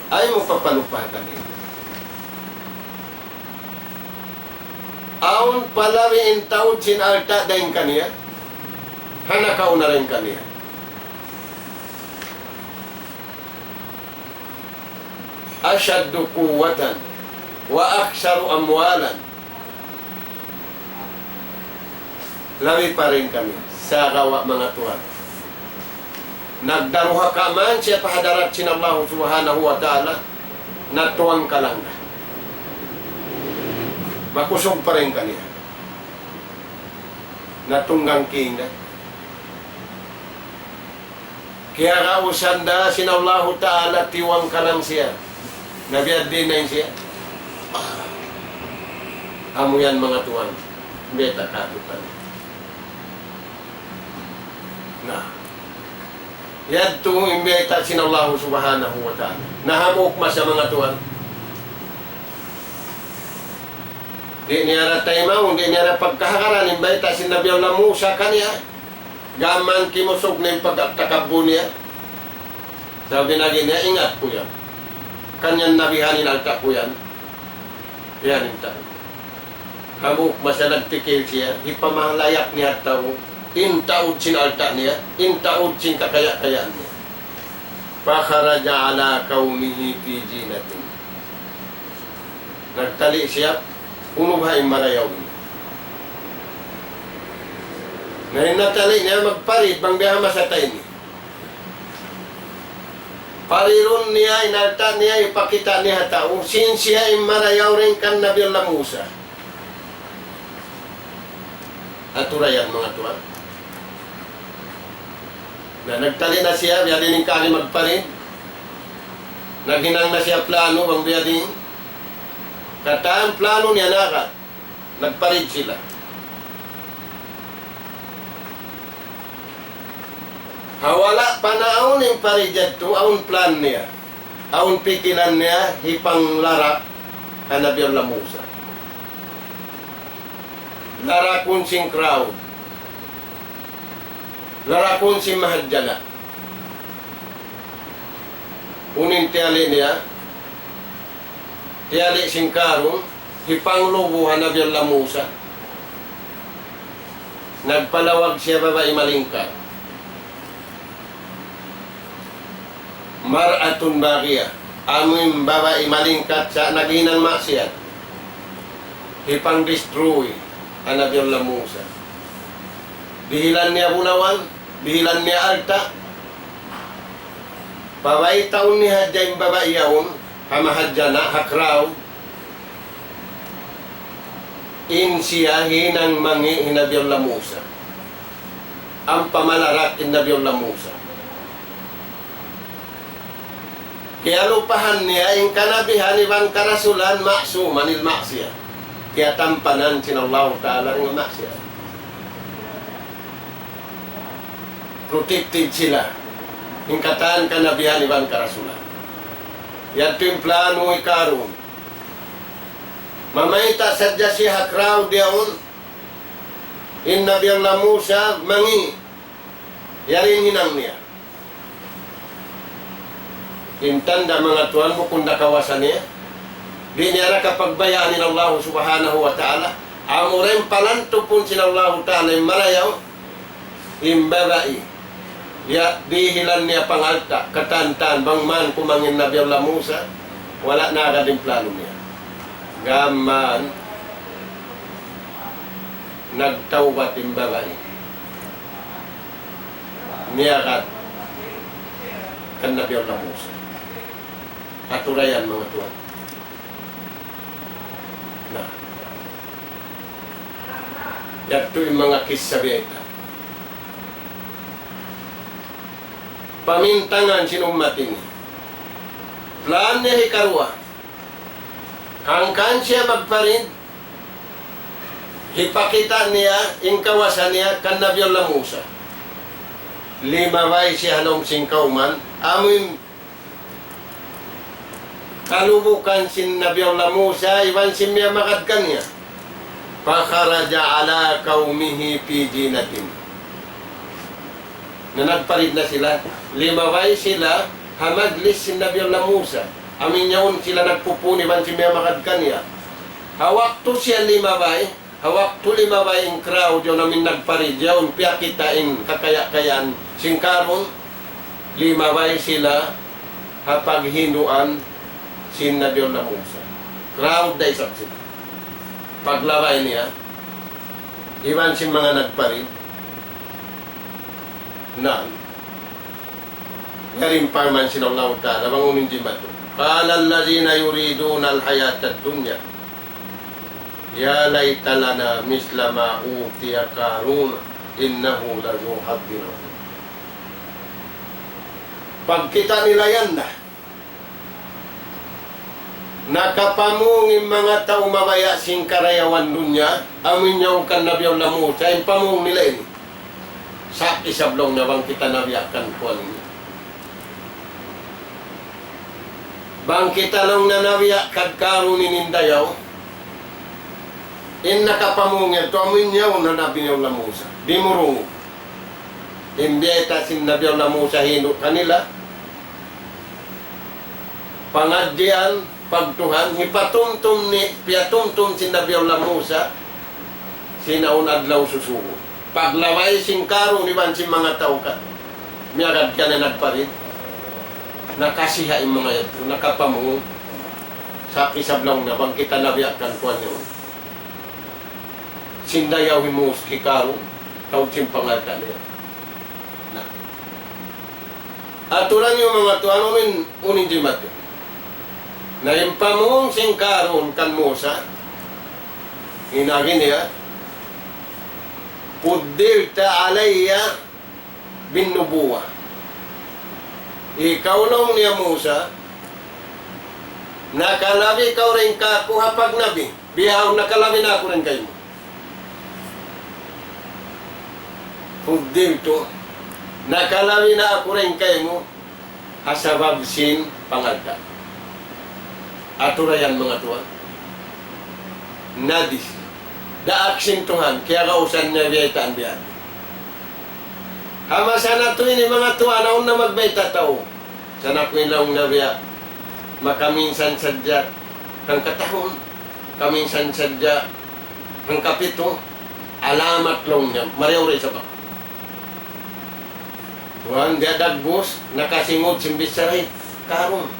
Ayaw mu papalupahan ini. Awn pa labi in taud sin alta' dayn kaniya, ha nakauna dayn kaniya. أشد قوة وأكثر أموالا. Labi pa dayn kaniya, sagawa' manga tuwan. Nagdaruhaka man siya pa hadarat sin Allah Subhanahu wa Ta'ala, natuwang kalang da. Makusug pa dayn kaniya. Natunggang king da. Kiyagausan da sin Allahu Ta'ala, tiwang kalang siya. Na biya' diin na in siya. Amu yan manga tuwan. Beta katutan. Na. Yadtu in bayta' sin Allahu Subhanahu wa Ta'ala. Na hambuuk masa manga tuwan. Di' niya da taymaun, di' niya da pagkahagaran in bayta' sin Nabi Allah Musa kaniya. Gām kimusug na in pagtakabbu niya. Sabab in agi niya, ingat ku yan. Kan yan nabihan in alta' ku yan. Yan in tau. Hambuuk masa nagtikil siya, hipamahalayak niya ha tau, in taud sin alta' niya, in taud sin kakaya-kayaan niya. فخرج على قومه في زينة. Nagtali' siya, unu baha' in marayaw ini. Na in natali' niya magparid, bang biya' ha masa ta ini. Parirun niya, in alta' niya, hipakita' niya ha tau, sin siya in marayaw dayn kan Nabi Allah Musa. Aturayan manga tuwan. Na nagtali' na siya, biya' diin in kaagi magparid. Naghinang na siya plano, bang biya' diin. Katan plano niya na ka. Nagparid sila. Ha wala' pa naawn in parid yadtu, awn plan niya. Awn pikilan niya, hipanglarak ha Nabi Allah Musa. Larakun sin crowd. Larakun sin mahadjana'. Unu in tiyali' niya, tiyali' sin karun, hipanglubu ha Nabi Allah Musa. Nagpalawag siya babai malingkat. مرأة باغية, amu in babai malingkat sa' naghinang maksiyat. Hipang-destroy ha Nabi Allah Musa. Dihilan niya bunawan, dihilan niya alta'. Pabaytaun niya hadja in babai yaun, ha mahadjana', ha crowd. In siya hinang mangi' hi Nabi Allah Musa. Ampa malarak in Nabi Allah Musa. Kiyalupahan niya in kanabihan iban karasulan, ma'sum anil ma'siyah. Kiyatampanan sin Allahu Ta'ala dayn ha maksiyat. Protected sila. In katan kanabihan iban karasulan. Yadtu in plano hi Karun. Mamayta' sadja siya ha crowd yaun, in Nabi Allah Musa mangi', yari in hinang niya. In tanda' manga tuwan bukun da kawasa niya. Di' niya da kapagbayaan in Allah Subhanahu wa Ta'ala. Amura in palantupun sin Allah Ta'ala in marayaw. In babai, ya, dihilan niya pangalta', katan-katan, bang man kumangin Nabi Allah Musa, wala' na agad in plano niya. Gām nagtawbat in babai. Miyagad kan Nabi Allah Musa. Aturayan manga tuwan. Na. Yadtu in manga kissa biyayta'. Pamintangan sin ummat ini. Plan niya hikaruwa. Hangkan siya magparid, hipakita' niya in kawasa niya kan Nabi Allah Musa. Limabay siya ha lawm sin kawman, amuin kalubukan sin Nabi Allah Musa, iban sin miyamagad kaniya. فخرج على قومه في زينة. Na nagparid na sila, limabay sila ha majlis sin Nabi Allah Musa. Amuin yaun sila nagpupun iban sin miyamagad kaniya. Ha waktu siya limabay, ha waktu limabay in crowd yaun amuin nagparid yaun, piyakita' in kakaya-kayaan sin Karun, limabay sila ha paghinduan sin Nabi Allah Musa. Crowd da isab sila. Paglabay niya, iban sin manga nagparid, na, yari in parman sin Allah Ta'ala, bang unu in jimatu. قال الذين يريدون الحياة الدنيا يا ليت لنا مثل ما أوتي قارون إنه لذو حظ عظيم. Pagkita' nila yan na, nakapamung in manga tau mabaya' sin karayawan dunya, amuin yaun kan Nabi Allah Musa, in pamung nila ini. Sa' isab laung niya bang kita nabiya' kan kuwan ini. Bang kita laung niya nabiya' kan Karun ini in dayaw. In nakapamung yadtu amuin yaun ha Nabi Allah Musa. Dimurungug. In biyayta' sin Nabi Allah Musa hindu' kanila. Pangadjian, pagtuhan, hipatumtum ni, piyatumtum sin Nabi Allah Musa, sin awn adlaw susungun. Paglabay sin Karun iban sin manga tau ka, miyagad kaniya nagparid, nakasiha' in manga yadtu, nakapamung, sa' isab laung niya bang kita nabiya' kan kuwan yaun. Sin dayaw hi Mus-, hi Karun, taud sin pangalta' niya. Na. Aturan niyu manga tuwan, unu in, unu in jimatu. Na in pamung sin Karun kan Musa, in agi niya, فضلت علي بالنبوة. Ikaw laung niya Musa, nakalabi kaw dayn kāku' ha pagnabi. Bihaun nakalabi na aku dayn kaymu. فضلت, nakalabi na aku dayn kaymu, ha sabab sin pangalta'. Atura yan manga tuwan. Nabi. Daak sin Tuhan, kiyagausan niya biyaytaan biya' ha masa natu' ini manga tuwan, awn na magbayta' tau. Sa' na aku in laung niya biya', makaminsan sadja hangkatahun, kaminsan sadja hangkapitu, alamat laung niya, marayaw da isab aku. Tuwan, biya' dagbus, nakasingud sin bichara hi Karun.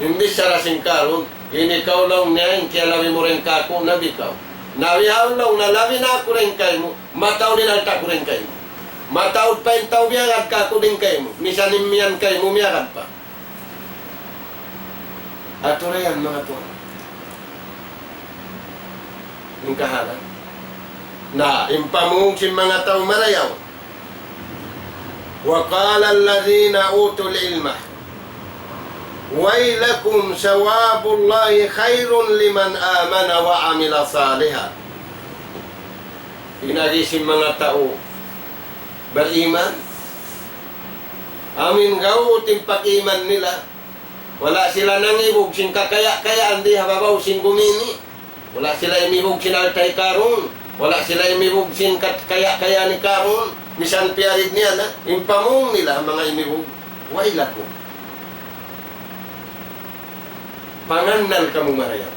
In bichara sin Karun, in ikaw laung niya, in kiyalabi mu dayn kāku', nabi kaw. Nabi, haun laung niya, labi na aku dayn kaymu, mataud in alta' ku dayn kaymu. Mataud pa in tau miyagad kāku' dayn kaymu, misan in miyan kaymu miyagad pa. Atura yan manga tuwan. In kahalan. Na, in pamung sin manga tau marayaw. وقال الذين أوتوا العلم ويلكم ثواب الله خير لمن آمن وعمل صالحا. In agi sin manga tau bariman, amuin gaut in pag-iman nila, wala' sila nangibug sin kakaya-kayaan di ha babaw sin gumi ini. Wala' sila imibug sin alta' hi Karun. Wala' sila imibug sin kat-, kaya-kayaan hi Karun. Misan piyarid niya na, in pamung nila ha manga imibug. ويلكم. Pangannal kamu marayaw.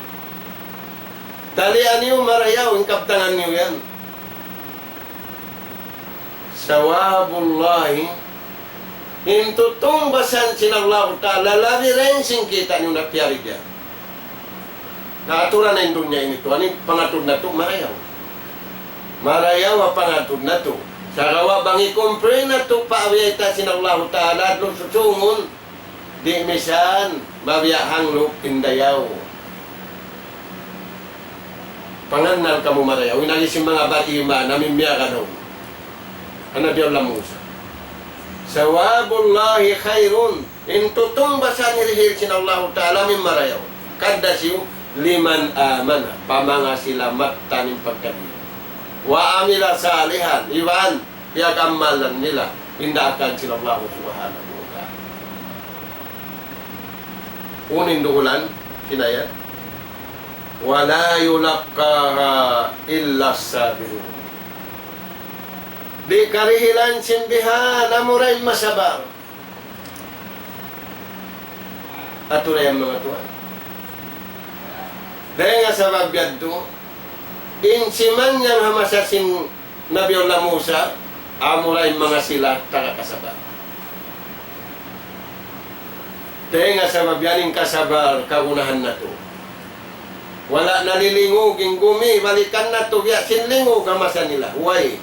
Talian niyu marayaw, in kabtangan niyu yan. ثواب الله, in tutungbasan sin Allahu Ta'ala, labi dayn sin kita' niyu na piyarid yan. Na aturan na in dunya ini tuwan, in pangatud natu' marayaw. Marayaw ha pangatud natu'. Sagawa' bang i-compare natu' pa biyayta' sin Allahu Ta'ala adlaw susungun, di' misan, mabiya' hanglup in dayaw. Pangannal kamu marayaw, in agi sin manga bariman, amu in miyagad yaun. Kan Nabi Allah Musa. ثواب الله خير, in tutumbasan hirihil sin Allahu Ta'ala amu in marayaw. Kadda siyu, لمن آمن, pa manga sila mattan in pagkabiya'. وعمل صالحا, iban piyag-amalan nila in daakan sin Allahu Subhanahu wa Ta'ala. Unu in duhulan sin ayat? ولا يلقاها إلا الصابرون. Di' karihilan sin bihan amura in masabar. Atu ra yan manga tuwan. Dayn ha sabab yadtu, in simanyang ha masa sin Nabi Allah Musa, amura in manga sila taga kasabar. Dayn ha sabab yan in kasabar kagunahan natu'. Wala' nalilingug in gumi, balikan natu' biya' sin lingug ha masa nila. Way.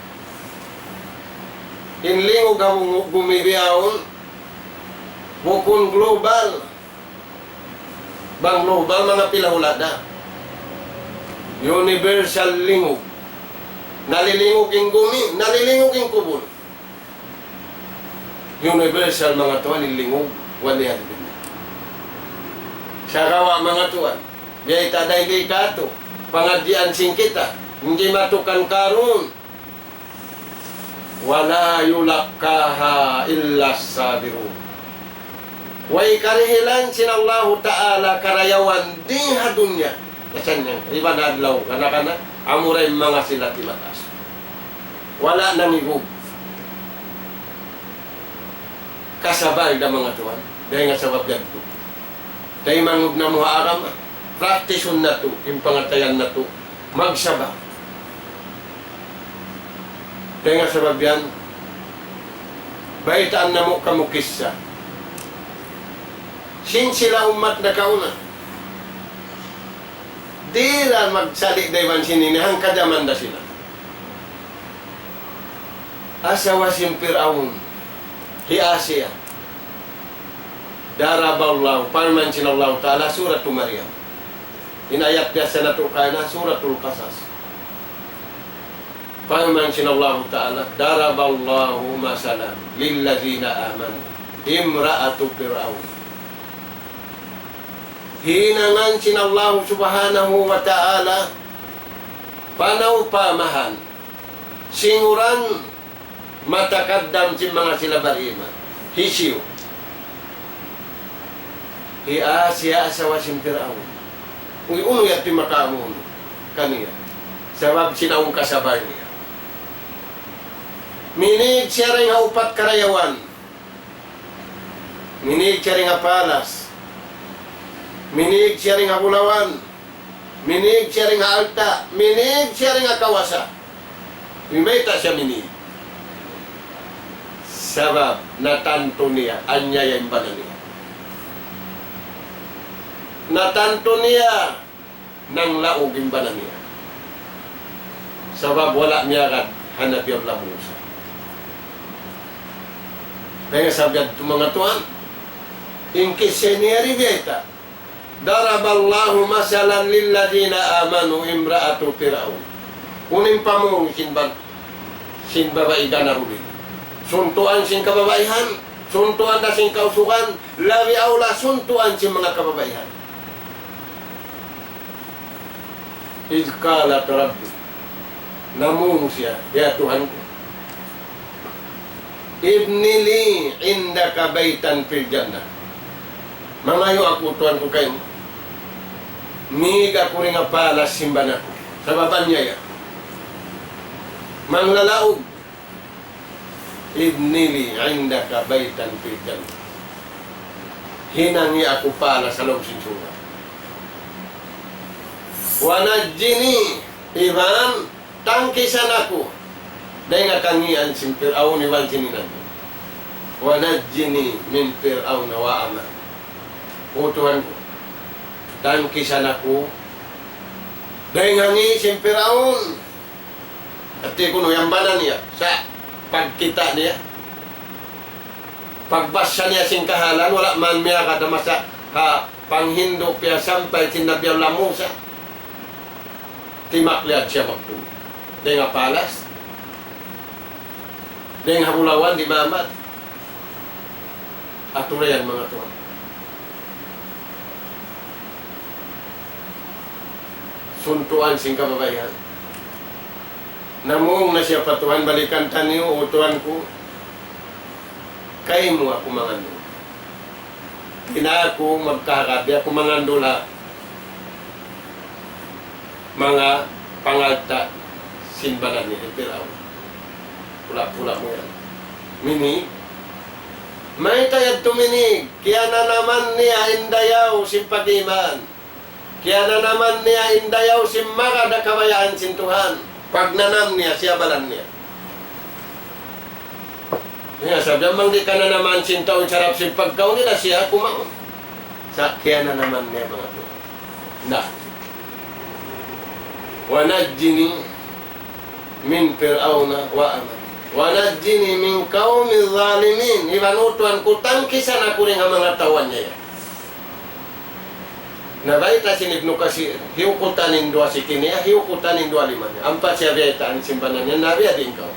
In lingug ha gu-, gumi bihaun, bukun global. Bang global, manga pila hula' da. Universal lingug. Nalilingug in gumi, nalilingug in kubul. Universal manga tuwan in lingug, والعياذ بالله. Sagawa' manga tuwan, biya' ta dayn di katu', pangadjian sin kita, in di matukan karun, ولا يلقاها إلا الصابرون. Way karihilan sin Allahu Ta'ala karayawan di ha dunya. Kasanyan, iban adlaw, kana-kana, amura in manga sila timataas. Wala' namigug. Kasabay da manga tuwan. Dayn ha sabab yadtu. Taymanghud namu' ha agama. Praktisun natu', in pangatayan natu'. Magsabar. Dayn ha sabab yan, baytaan namu' kamu kissa. Sin sila ummat nakauna. Di' da magsali' da iban sin ini, hangka jaman da sila. Asawa sin Pir'aun, hi Asiya. ضرب الله, parman sin Allahu Ta'ala, Suratu Maryam. In ayat biyasa natu' kaina, Suratul Qasas. Parman sin Allahu Ta'ala, ضرب الله مثلا للذين آمنوا امرأة فرعون. Hinangan sin Allahu Subhanahu wa Ta'ala, panaupamahan, sin uran matakaddam sin manga sila bariman. Hisiyu? Hi Asiya asawa sin Pir'aun. Uy, unu yadtu in makaamunu kaniya? Sabab sin awn kasabar niya. Minīg siya dayn ha upat karayawan. Minīg siya dayn ha palas. Minīg siya dayn ha bulawan. Minīg siya dayn ha alta', minīg siya dayn ha kawasa. Mayta' siya minīg? Sabab natantu niya, anyaya in bana niya. Natantu niya, nanglaug in bana niya. Sabab wala' miyagad ha Nabi Allah Musa. Kaya sabi yadtu manga tuwan, in kissa ini yari biyayta'. ضرب الله مثلا للذين آمنوا امرأة فرعون. Unu in pamung sin bab-, sin babai ganaru ini? Suntuan sin kababaihan, suntuan da sin kausugan, labi awla suntuan sin manga kababaihan. إذ قالت رب, namung siya, "Ya Tuhan ku, ابن لي عندك بيتا في الجنة." Mangayu' aku, Tuhan ku, kaymu, mīg aku dayn ha palas sin bana ku. Sabab anyaya. Manglalaug. ابن لي عندك بيتا في الجنة. Hinangi aku palas ha lawm sin surga'. ونجني, iban tangkisan aku dayn ha kangīan sin Pir'aun iban sin hinang niya. ونجني من فرعون وعمله. O Tuhan ku, tangkisan aku dayn ha ngī' sin Pir'aun. Hāti kunu' yan bana niya, sa' pagkita' niya, pagbasa niya sin kahalan, wala' man miyagad ha masa ha panghindu' piyasampay sin Nabi Allah Musa. Timakliat siya magtuy. Dayn ha palas. Dayn ha bulawan, di' maamat. Aturan, manga tuwan. Suntuan sin kababaihan. Namung na siya pa Tuhan, balikan taniyu, "O Tuhan ku, kaymu aku mangandul. Di' na aku magkaharap, di' aku mangandul ha manga pangalta' sin baran niya hi Piraun." Pula-pula mu yan. Minig. Mayta' yadtu minig? Kiyananaman niya in dayaw sin pag-iman. Kiyananaman niya in dayaw sin manga da kabayaan sin Tuhan. Pagnanam niya, siya baran niya. Niya, sabab bang di' kananaman sin tau in sarap sin pagkaun nila, siya kumaun. Sa' kiyananaman niya, manga tuwan. Na. ونجني من فرعون وعمله ونجني من القوم الظالمين. Iban, "O Tuhan ku, tangkisan aku dayn ha manga tau niya yan." Na bayta' sin Ibnu Kasir, hiyukutan in duwa siki niya, hiyukutan in duwa lima niya. Ampa siya biyaytaan sin baran niya, "Na, biya' diin kaw?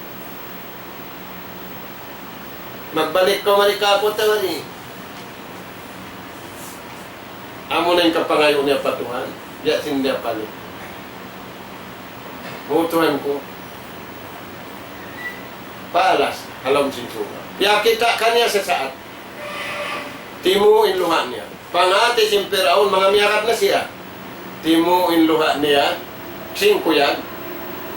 Magbalik kaw mari kāku' atawa di'?" Amuna in kapangayu' niya pa Tuhan, biya' sin niya pali. "O Tuhan ku, palas ha lawm sin surga'." Piyakita' kaniya sasaat. Timu' in luha' niya. Panghati sin Piraun, manga miyagad na siya. Timu' in luha' niya, sin kuyag,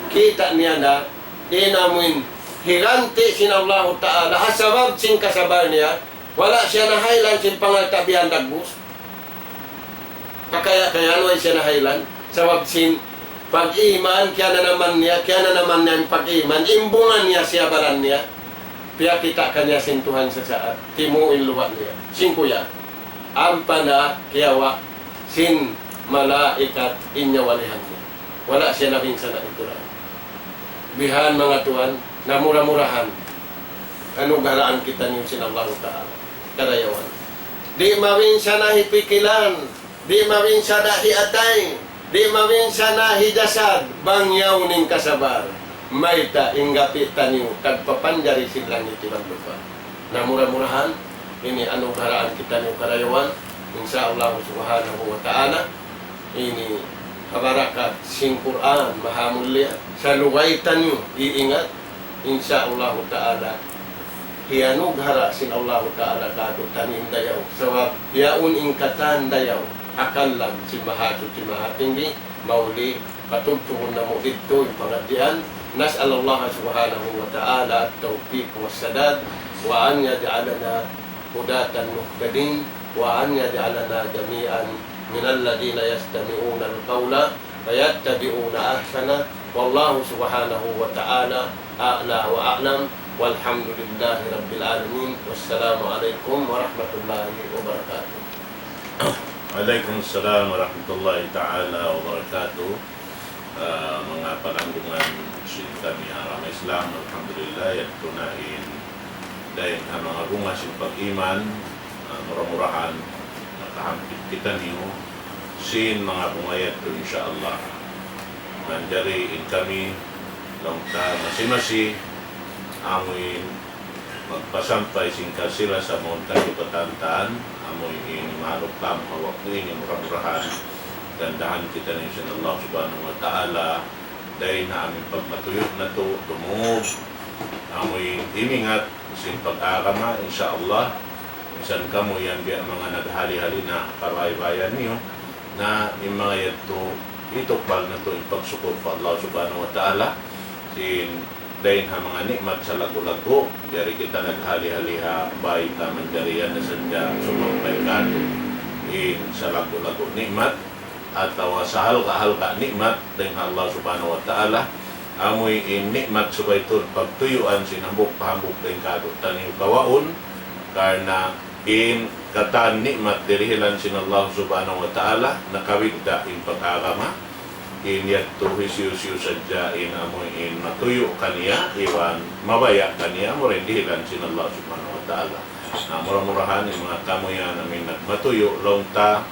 kita' niya na, in amuin higanti' sin Allahu Ta'ala, ha sabab sin kasabar niya, wala' siya nahaylan sin pangalta' bihan dagbus. Kaya, kaya way siya nahaylan. Sabab sin pag-iman, kiyananaman niya, kiyananaman niya in pag-iman, imbungan niya siya baran niya. Piyakita' kaniya sin Tuhan sasaat, timu' in luha' niya, sin kuyag. Ampa na kiyawa' sin malaikat in nyawalihan niya. Wala' siya nabinsana' itu ra. Bihan, manga tuwan, na mura-murahan anugharaan kitaniyu sin Allahu Ta'ala karayawan. Di' mabinsana' hi pikilan, di' mabinsana' hi atay, di' mabinsana' hi jasad, bang yaun in kasabar, mayta' in gapi' taniyu tagpapanjari sin langit iban lupa'. Na mura-murahan, ini anugharaan kitaniyu karayawan, insya Allah subhanahu wa ta'ala, ini ha barakat sin Qur'an mahamulliya, salugay taniyu iingat, insya Allahu ta'ala, hiyanughara' sin Allahu ta'ala kātu'niyu in dayaw. Sabab yaun in katan dayaw, akan lang sin Mahasuchi Mahatinggi, mauli patugtugun namu' didtu in pangadjian. نسأل الله سبحانه وتعالى التوفيق والسداد، وأن يجعلنا هداة مهتدين، وأن يجعلنا جميعا من الذين يستمعون القول فيتبعون أحسنه. والله سبحانه وتعالى أعلى وأعلم، والحمد لله رب العالمين، والسلام عليكم ورحمة الله وبركاته. Wa alaykum salam wa rahmatullahi ta'ala wa barakatuh. Ah, manga palanggungan sin kami ha agama Islam, alhamdulillah, yadtu na in dayn ha manga bunga sin pag-iman, ah, mura-murahan makahampit kitaniyu sin manga bunga yadtu, insya Allah. Manjari in kami, laung ta masi-masi, amu in magpasampay sin kasirasa mawn kaniyu katantan, amu in maluk lam ha waktu ini, mura-murahan gandahan kitaniyu sin Allah Subhanahu wa Ta'ala, dayn ha amu in pagmatuyu' natu', dumungug, amu in imingat sin pag-agama, insya Allah, minsan kamu yan biya' manga naghali-hali na kabaybayan niyu, na in manga yadtu, itukbal natu' in pagsukur pa Allah Subhanahu wa Ta'ala, sin dayn ha manga ni'mat salaggu'-laggu', jari kita naghali-hali ha bayta' manjari yan na sadja sumampay kātu' in salaggu'-laggu' ni'mat, atawa sahalga'-halga' ni'mat dayn ha Allah Subhanahu wa Ta'ala, amu in ni'mat subay tuud pagtuyuan sin hambuuk pa hambuuk dayn kātu'niyu kawaun, karna' in katan ni'mat dirihilan sin Allah Subhanahu wa Ta'ala, nakabidda' in pag-agama, in yadtu hisiyu-siyu sadja in amu in matuyu' kaniya, iban mabaya' kaniya, amura in dihilan sin Allah Subhanahu wa Ta'ala. Na mura-murahan in manga kamu yan amu in nagmatuyu', laung ta,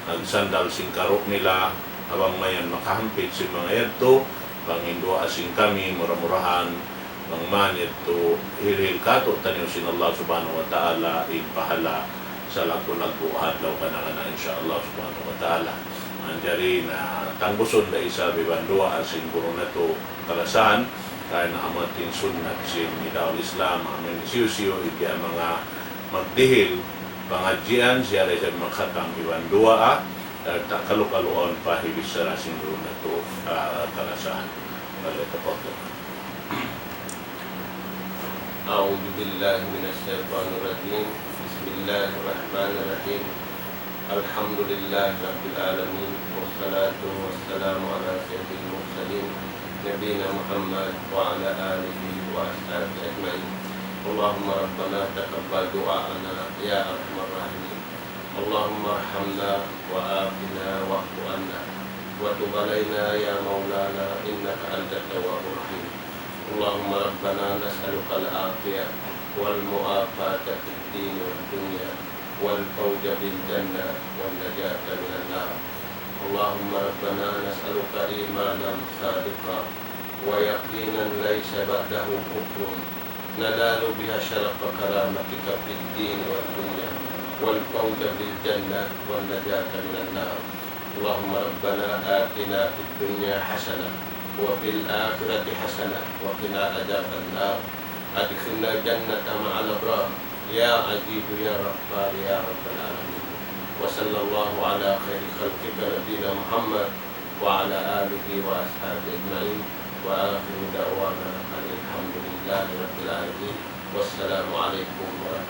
nagsandal sin karu' nila, Bang mayan makahampit sin manga yadtu, bang in duwaa sin kami, mura-murahan, bang man yadtu, hirihil kātu'niyu sin Allah Subhanahu wa Ta'ala, in pahala' salaggu'-laggu' ha adlaw kana-kana, insya Allah Subhanahu wa Ta'ala. Manjari na tanggusun da isab iban duwaa sin guru natu' kalasahan, karna' amu in sunnat sin Nidaul Islam, amu in hisiyu-siyu in manga magdihil pangadjian, siya da isab magkhatam iban duwaa, sarta' kalu-kalu awn pa hibichara sin guru natu', ah, kalasahan. فليتفضل. أعوذ بالله من الشيطان الرجيم. بسم الله الرحمن الرحيم. الحمد لله رب العالمين، والصلاة والسلام على سيد المرسلين نبينا محمد وعلى آله وأصحابه أجمعين. اللهم ربنا تقبل دعاءنا يا أرحم الراحمين. اللهم ارحمنا وعافنا واعف عنا وتب علينا يا مولانا إنك أنت التواب الرحيم. اللهم ربنا نسألك العافية والمعافاة في الدين والدنيا والفوز بالجنة والنجاة من النار. اللهم ربنا نسألك إيمانا صادقا ويقينا ليس بعده كفر ننال بها شرف كرامتك في الدين والدنيا والفوز بالجنة والنجاة من النار. اللهم ربنا آتنا في الدنيا حسنة وفي الآخرة حسنة وقنا عذاب النار. أدخلنا الجنة مع الأبرار يا عزيز يا غفار يا رب العالمين. وصلى الله على خير خلقك نبينا محمد وعلى آله وأصحابه أجمعين. وآخر دعوانا أن الحمد لله رب العالمين. والسلام عليكم ورحمة